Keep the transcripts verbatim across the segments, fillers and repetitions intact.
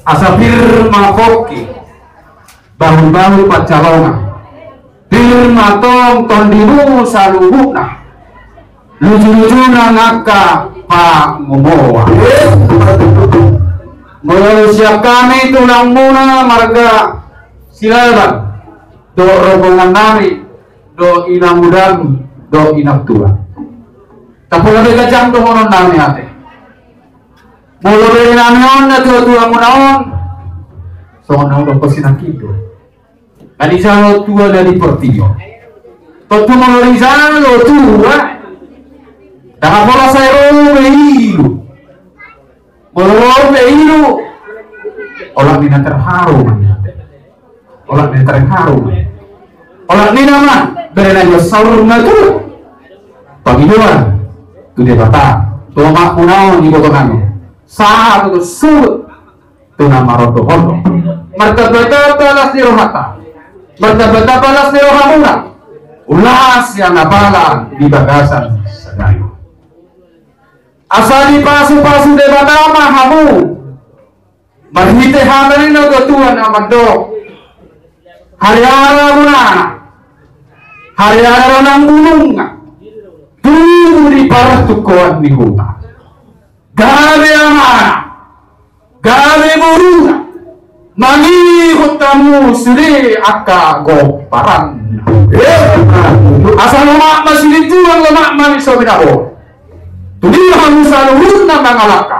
Asa pir ma pongki, bahulbahul pansalongan, pir ma tong tondimu saluhutna, lujulujuna angka pangumoan. Molo sian hami tulangmuna marga Silaban dohot rombongannami dohot inamudam dohot inamtua, tapola be ganjang dohononnami ate. Molo berenami on, natuatuamuna on, songon na hudok sinangkido, na dijalo tua na di portibi on. Tontu molo dijalo tua, ndang pola sai ro be ilu. Molo ro be ilu, olat ni na terharu ma ia. Olat ni na terharu ma ia. Olat ni na ma, berenami on saur matua pangidoan tu Debata, tu omakmuna on, ibotonami on, sahat tu suhut tu na marondorondor. Martambatamba las ni rohanta, martambatamba las ni rohamuna, ulas sian apala di bagasan sadari on. Asa dipasupasu Debata ma hamu marhite hata ni natuatua na mandok: Hariara bonana, hariara nang bulungna, tubu di partungkoan ni huta. Gabe amana, gabe boruna, mangihut hamu sude angka gomparanna. Asa lomak ma silintuan, lomak ma ni so binahen. Tubu hamu saluhutna mangalangka,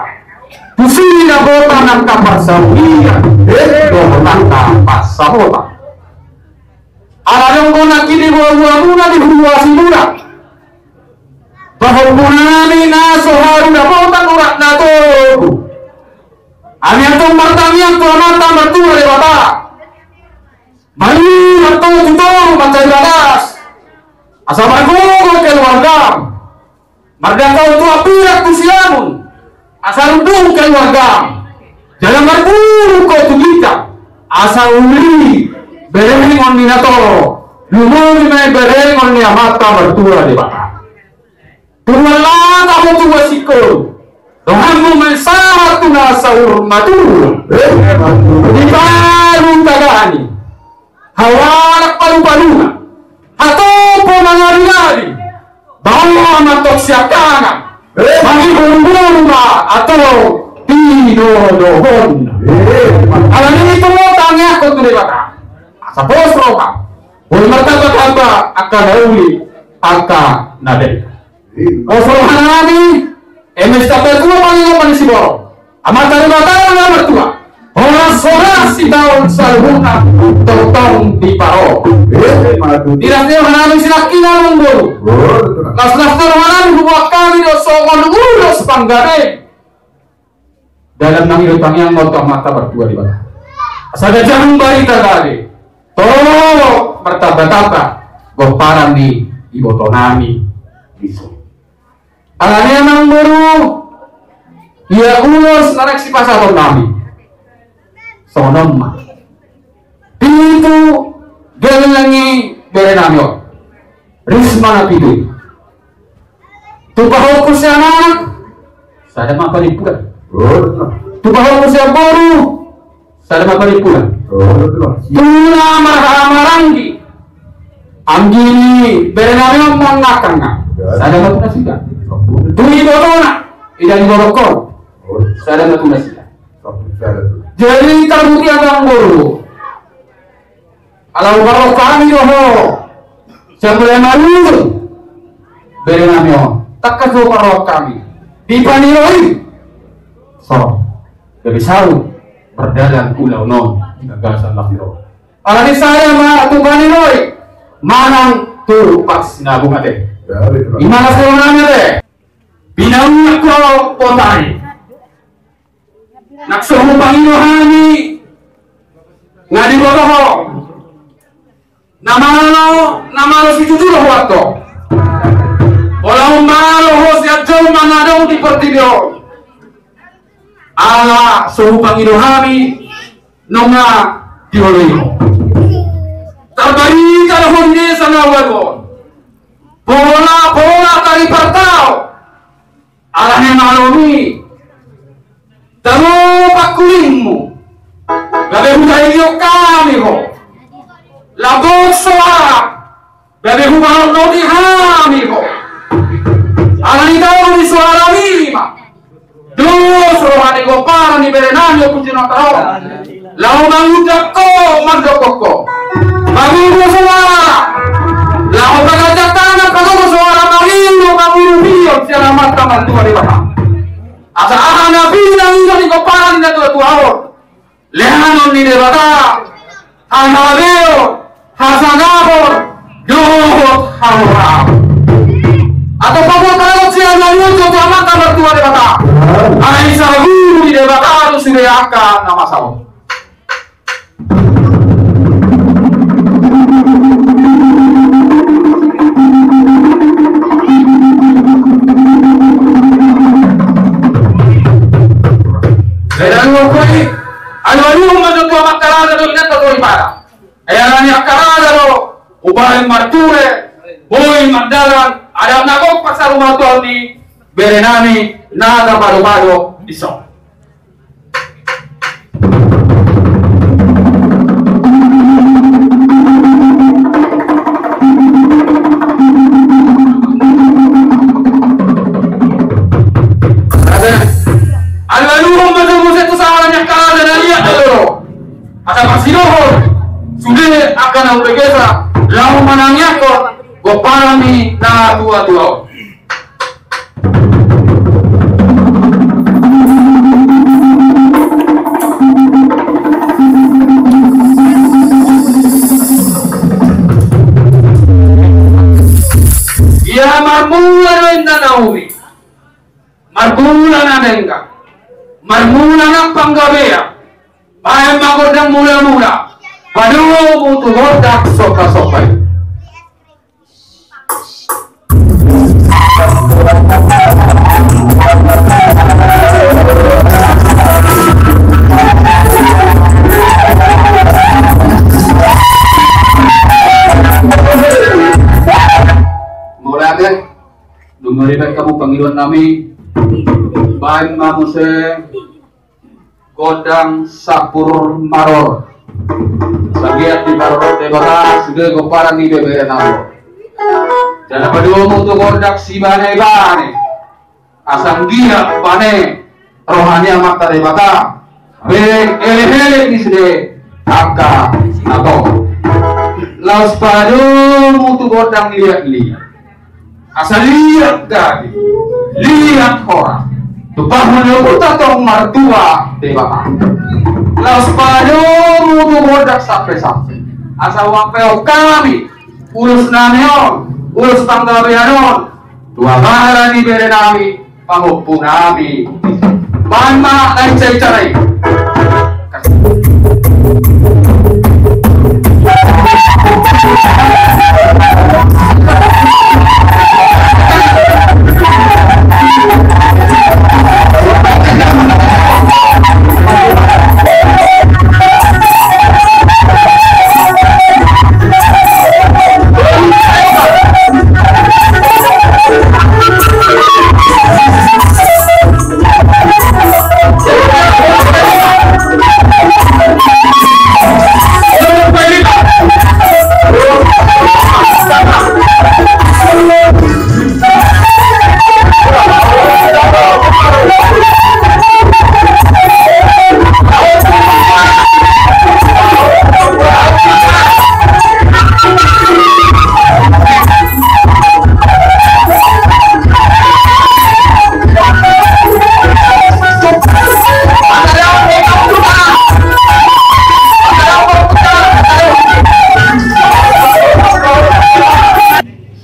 tusi dapotan angka parsaulian dohot angka pansamotan. Ala ni on, nangkin di boaboamuna, di huasinamuna, pahompunami na so haru dapotan urat na togu, hami antong martangiang tu Amanta Martua Debata, mangido tu toru mansai bagas, asa margogo keluargam. Mardangka tu ampira tu siamun, asa runduk keluargam. Jala marburu ho tu ginjang, asa uli berengon ni natorop, lumobi ma i berengon ni Amanta Martua Debata. Tubuan lata ho tu basingkon, rohamuna ma i sahat tu na saur matua. Dipalu tagani, hau anak palupaluna, hatompa mangabingabi, baoa ma antong siangkangan, mangiboruboru ma antong pinodohon. Ala ni i, tutu tangiangkon tu Debata, asa pos roha, boi martambatamba angka na uli, angka na denggan. Pos rohanami, eme sitamba tua pangidoan ni siborok. Amanta Debata na martua, horas-horas sitaon saluhutna, tongtong diparorot. Di las ni rohanami sinangkin, amangboru. Las-las ni rohanami huboan hami do songon ulos panggabean, dalan mangido tangiang ma tu Amanta Martua Debata, asa ganjang barita gabe, torop martambatamba gomparan ni ibotonami dison. Alani i, amangboru, ia ulos na naeng sipasahatonnami songon on ma. Pitu geleng ni berenami on. Risma na pitu i. Tu pahompu sian anak, sada ma panimpulan. Tu pahompu sian boru, sada ma panimpulan. Tu na marhahamaranggi, anggi ni berenami on manangkang, sada ma tu nasida. Tu ibotona, ida ni borok on, sada ma tu nasida. Jadi tarbuti, amangboru, ala huparrohahon hami do ho sian mulai marujung berenami on, tangkas do huparrohahon hami di pangidoan i. So gabe saut mardalan ulaon on di bagasan las ni roha. Alani i, sada ma tu pangidoan i, manang tu parsinabungan, ate. I ma las ni rohanami, ate. Pinaunang ho botari, nang so hupangido hami, nga diboto ho. Na malo, na malo situtu do ho, antong. Pola ummalo ho sian jolma na adong di portibi on, ala so hupangido hami, nunga dioloi ho. Tarbarita do ho di desa na ualu on. Pola, pola taripartao. Alani i, malomi, tabo pangkulingmu, Laho soara, gabe huparoroti hami ho. Alani taon ni soara i ma dos roha ni gomparan ni berenami Ompu Jonata on. Laho mangundang ho, mandok ho. Mago soara. Laho paganjang tangan, pago soara, mangido, mangurung hian sian Amanta Martua Debata. Asa aha na pinangido ni gomparan ni natuatua on, lehonon ni Debata hamabeon, hasangapon, dohot hahoraon. Atau pabuat halak sian na niucap tu Amanta Martua Debata. Ai saguru ni Debata do sude angka na masa on. Alualuhon ma jo tu amanta raja dohot inanta toripada. Ai alani angka raja do umbahen marture, boi mardalan, adong na gok pasarumatua ni berenami na tarpado-pado dison. Alualuhon ma jo muse tu sahala ni angka raja na liat do. Asa parsidohot sude angka na umbegesa laho manangiangkon gomparan ni natuatua on. Ia marmula do inna na uli, marmula na denggan, marmula na panggabean. Baen ma gondang mula-mula, padomu tu gondang somba-somba i. Mauliate, dung maribek hamu pangidoannami, baen ma muse gondang sampur maror. Asa anggiat diparorot Debata sude gomparan ni beberenami on. Jala padomu tu gondang sibane-bane. Asa anggiat bane roha ni Amanta Debata, bereng elek-elek ni sude angka na toho. Laos padomu tu gondang liat-liat. Asa liat gabe, liat horas, tumpahon ni ompunta tong martua Debata. Laos padomu tu gondang sampe-sampe. Asa huampehon hami ulos nami on, ulos panggabean on, tu abara ni berenami, pahompunami. Baen ma na ica-ica na i.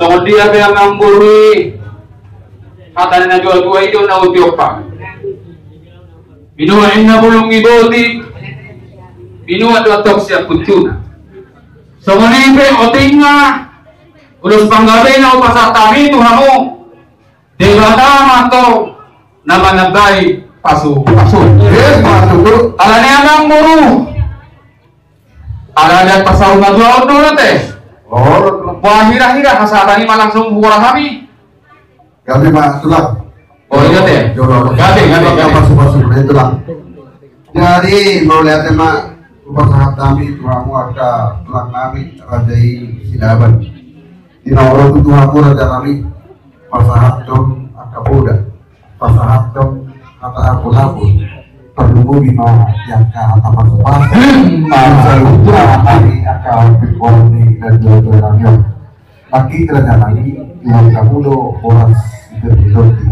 Songon dia pe amangboru i, hata ni natuatua i do na uti ompa. Binuat inna bulung ni botik, binuat do antong sian puncuna. Songon i pe otik na ulos panggabean na hupasahat hami tu hamu, Debata ma antong na manambai pasu-pasu. Alani amangboru, ala adat pasahat natuatua on do na te. Boha hira-hira hasahatan i ma langsung huhora hami. Gabe ma tulang. Oh, iya te. Gabe, gabe, gabe. Pasu-pasu na i tulang. Jadi mauliate ma. Pasahat hami tu hamu angka tulang nami raja i Silaban. Di na ro tu hamu raja nami, pasahathon angka poda, pasahathon hata apul-apul, tarlumobi ma di angka hata pasu-pasu. Saluhutna hami angka pingkolan ni na dua-dua nami on. Nangkin raja nami, ihuthon hamu do boras di pir ni tondi.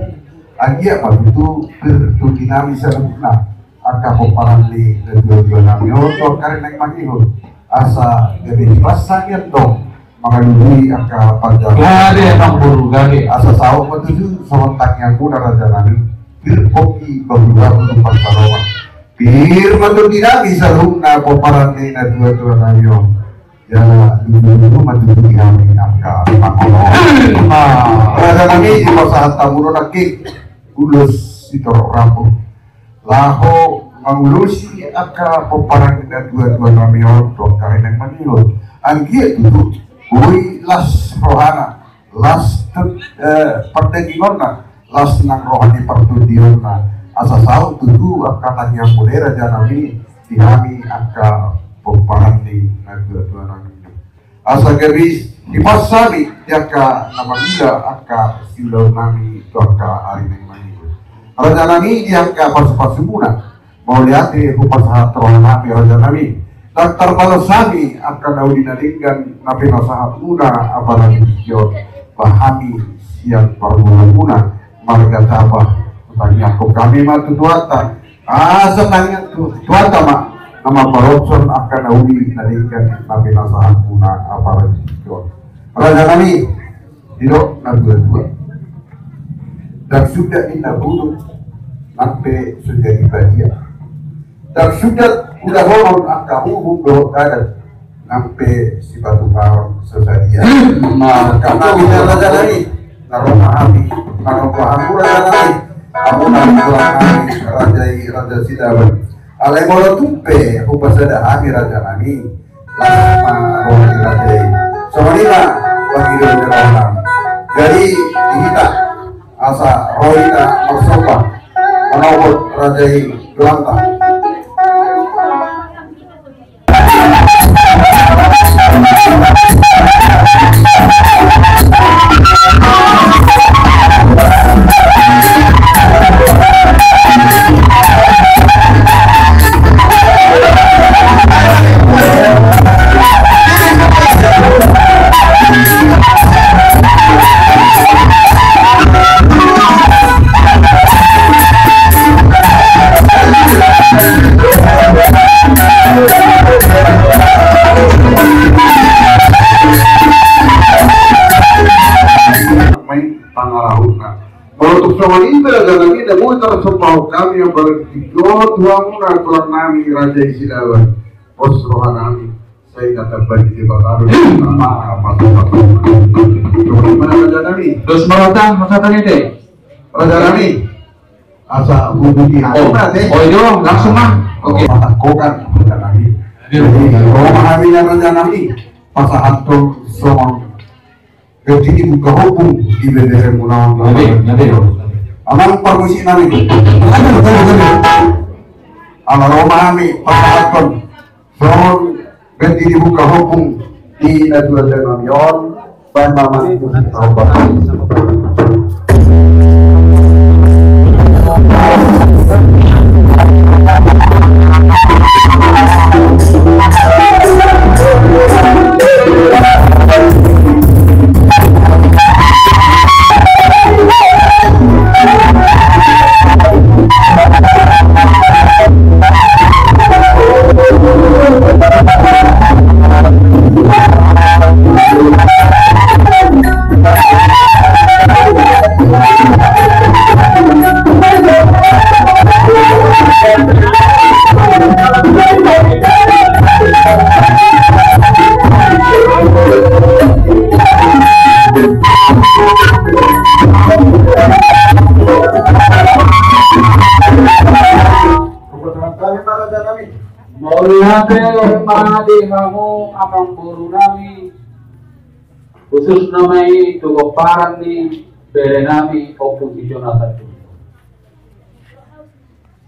Anggiat ma tutu pir tondi nami saluhutna angka pomparan ni na dua-dua nami on tu angka ari naeng mangihut. Asa gabe hipas hami antong mangalului angka panjamotan. Gabe, amang boru, gabe. Asa saut ma tutu songon tangiangmuna raja nami, pir pongki bahulbahul tu pansamotan. Pir ma tondi nami saluhutna pomparan ni na dua-dua nami on. Jala luju-luju ma tutu di hami angka pangomoan. Raja nami, dipasahat hamu do nangkin ulos sitorop rambu laho mangulosi angka pomparan ni na dua-dua nami on tu angka ari naeng mangihut. Anggiat tutu boi las rohana, las, eh, pardagingonna, las nang roha ni partondionna. Asa saut tutu angka tangiangmuna i raja nami di hami angka pomparan ni na dua-dua nami. Asa gabe hipas hami di angka na mangula angka siulaon nami tu angka ari naeng mangihut. Raja nami, di angka pasu-pasumuna mauliate hupasahat roha nami raja nami. Ndang tarbalos hami angka na uli na denggan na pinasahatmuna apala di tingki on. Ba hami sian parboruonmuna marga Tabah hutangiangkon hami ma tu Tuhanta. Asa tangiang tu Tuhanta ma na mambaroshon angka na uli na denggan na pinasahatmuna apala di tingki on. Raja nami, didok na dua-dua, ndang suda ninna buduk nang pe so jadi badia. Ndang suda hudahonon angka uhum dohot adat nang pe sipatupaon so sadia. Angka nami na raja nami, na ro ma hami manomba hamu raja nami, hamu na tulang nami raja i, raja Silaban. Alai molo tung pe hupasada hami raja nami, las ma roha ni raja i. Songon i ma pangidoan ni roha nami. Jadi di hita asa ro hita marsomba manopot raja i, tulangta. Main pangarahutna. Molo tung songon i pe raja nami, na boi tarsombahon hami apala di tingki on tu hamuna tulang nami raja i Silaban. Pos roha nami, sai na tamba ni Debata do. Songon i ma raja nami. Dos ma rohanta, masa tadi te. Raja nami, asa hubungi hami ma te. Oh, iyo, langsung ma. Oke. Patangkokan raja nami. Jadi ro ma hami nian raja nami pasahathon songon ganti ni buka hopung di beberemuna on. Gabe, gabe. Amang parmusik nami. Aduh, aduh, aduh. Ala ro ma hami pasahathon songon ganti ni buka hopung di na dua-dua nami on. Baen ma amang musik na hombar. Mauliate ma di hamu amangboru nami, khususna ma i tu pomparan ni bere nami Ompu Jonathan.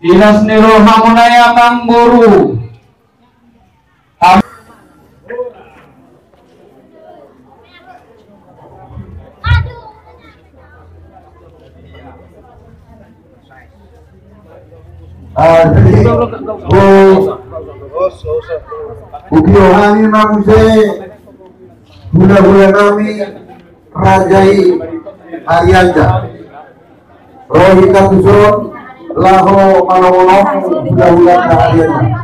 Di las ni rohamuna i amangboru, Ah, jadi, bu, ubi roha ni ma muse hulahula nami Raja i Arianja. Ro hita tuson laho malongolong hulahula na Arianja.